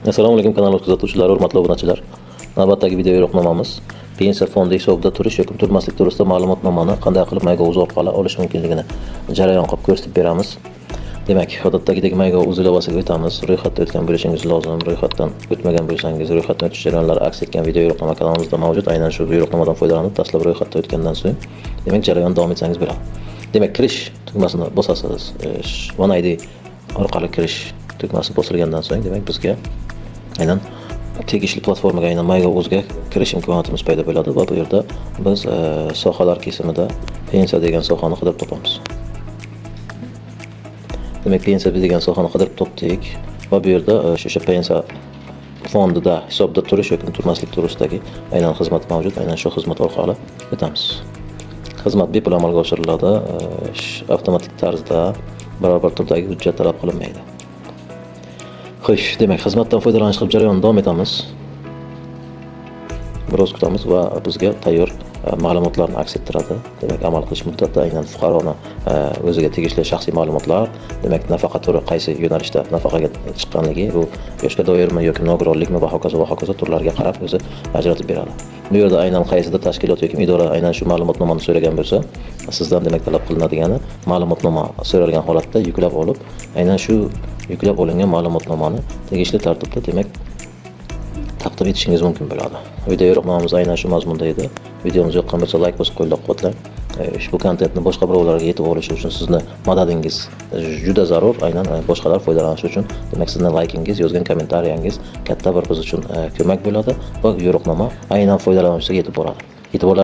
Assalomu alaykum, kanal kuzatuvchilari, hurmatli obunachilar. Navbatdagi video yo'riqnomamiz pensiya fondi hisobida turish yoki turmaslik to'g'risida ma'lumotnomani qanday qilib MyGov.uz orqali olish mumkinligini jarayon qilib ko'rsatib beramiz. Demak, odatdagidek MyGov.uz ilovasiga o'tamiz. Ro'yxatdan o'tgan bo'lishingiz lozim. Ro'yxatdan o'tmagan bo'lsangiz, ro'yxatdan o'tish jarayonlari aks etgan video yo'riqnoma kanalimizda mavjud. Aynan shu yo'riqnomadan foydalanib, dastlab ro'yxatdan o'tgandan so'ng, demak, jarayon davom etsangiz bo'ladi. Demak, kirish tugmasini bosasiz. One ID orqali kirish tugmasi bosilgandan so'ng, demak, bizga aynan tegishli platformaga, aynan MyGov.uzga kirish imkoniyatimiz paydo bo'ladi va bu yerda biz sohalar kesimida pensiya degan sohani qidirib topamiz. Demak, pensiya degan sohani qidirib topdik va bu yerda o'sha pensiya fondida hisobda turish yoki turmaslik to'g'risidagi aynan xizmat mavjud. Aynan shu xizmat orqali o'tamiz. Xizmat bepul amalga oshiriladi, avtomatik tarzda, biror bir turdagi hujjat talab qilinmaydi. Xo'sh, demak, xizmatdan foydalanish qilib jarayonni davom etamiz. Biroz kutamiz va bizga tayyor ma'lumotlarni aks ettiradi. Demak, amal qilish muddati, aynan fuqaroni o'ziga tegishli shaxsiy ma'lumotlar, demak, nafaqa turi, qaysi yo'nalishda nafaqaga chiqqanligi, bu yoshga doirmi yoki nogironlikmi va hokazo va hokazo turlarga qarab o'zi ajratib beradi. Bu yerda aynan qaysidir tashkilot yoki idora aynan shu ma'lumotnomani so'ragan bo'lsa, sizdan, demak, talab qilinadigani ma'lumotnoma so'ralgan holatda yuklab olib, aynan shu yuklab olingan ma'lumotnomani tegishli tartibda, demak, taqdim etishingiz mumkin bo'ladi. Video yo'riqnomamiz aynan shu mazmunda edi. Videomiz yoqqan bo'lsa, layk bosib qo'llab-quvvatlang. Ushbu kontentni boshqa birovlarga yetib olishi uchun sizni madadingiz juda zarur. Aynan boshqalar foydalanishi uchun, demak, sizni laykingiz, yozgan kommentariyangiz katta bir biz uchun ko'mak bo'ladi va yo'riqnoma aynan foydalanuvchiga yetib boradi. E'tiborlar